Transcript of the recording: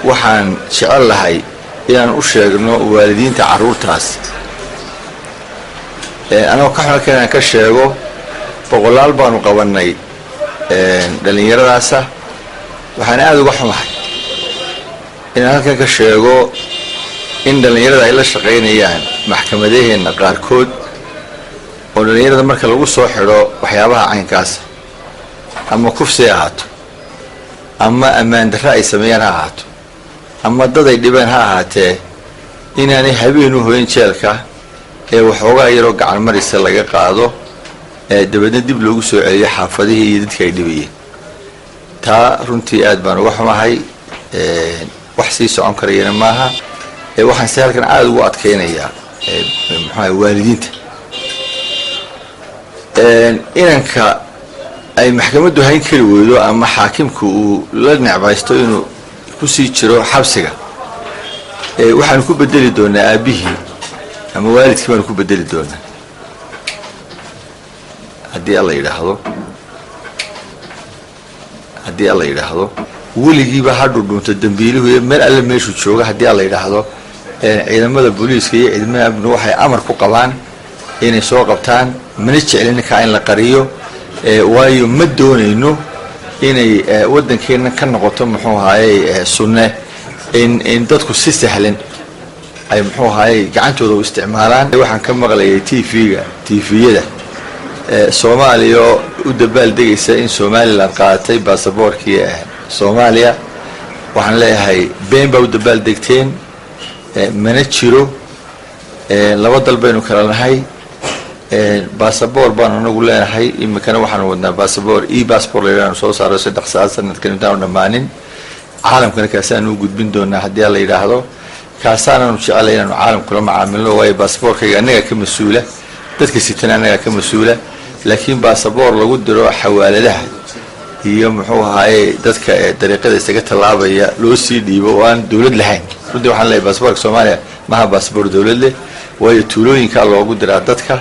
Waxaan jecel lahay inaan u sheegno waalidiinta carruurtaas, anagoo ka xunaka inaan ka sheego, boqolaal baanu qabannay dhallinyaradaasa. Waxaan aada uga xumahay inaan halkan ka sheego in dhallinyarada ay la shaqaynayaan maxkamadaheenna qaarkood, oo dhallinyarada marka lagu soo xidho waxyaabaha caynkaasa, ama kufsi ha ahaato, ama ammaan darre ay sameeyaan ha ahaato, ama dad ay dhibeen ha ahaatee, inaanay habeen u hoyn jeelka ee waxoogaa yaroo gacan marisa laga qaado, ee dabeedna dib loogu soo celiyo xaafadihii iyo dadka ay dhibayeen. Taa runtii aad baan uga xumahay, wax sii socon karayana maaha. Waxaan se halkan aada ugu adkaynayaa, muxuaha, waalidiinta inanka ay maxkamaddu hayn kari weydo ama xaakimku uu la necbaysto inuu kusii jiro xabsiga, waxaanu ku bedeli doonaa aabbihii ama waalidkii baanu ku bedeli doonaa, haddii Alla yidhaahdo, haddii Alla yidhaahdo. Weligiiba ha dhudhunto dambiiluhu iyo meel alle meeshuu jooga. Haddii Alla yidhaahdo, ciidamada booliiska iyo ciidamada amnigu waxay amar ku qabaan inay soo qabtaan. Mana jeclin ninkaa in la qariyo, waayo ma doonayno inay waddankeenna ka noqoto, muxuu ahaayey, sunne in dadku si sahlan ay, muxuu ahaayey, gacantooda u isticmaalaan. Waxaan ka maqlayay TV-ga, TV-yada Soomaaliya oo u dabaal degaysa in Somaliland qaadatay baasaboorkii Soomaaliya. Waxaan leeyahay, been baa u dabaal degteen, mana jiro. Laba dal baynu kala nahay. Basaboor baanu anagu leenahay. Iminkana waxaanu wadnaa basaboor, e passport la yidhahnu soo saaro 3 saacad sanadkan intaanu dhammaanin. Caalamkana kaasaanu u gudbin doonaa, haddii Alla yidhaahdo. Kaasaananu jecelay inaanu caalam kula macaamilno, waayo baasaboorkayga annagaa ka mas-uula, dadka sitana annagaa ka mas-uula. Laakiin baasaboor lagu diro xawaaladaha iyo, muxuu ahaaye, dadka ee dariiqada isaga tallaabaya loo sii dhiibo oo aan dowlad lahayn, runtii waxaan leeyahay baasaboorka Soomaaliya maha baasaboor dowlad leh, waayo tuulooyinkaa loogu diraa dadka.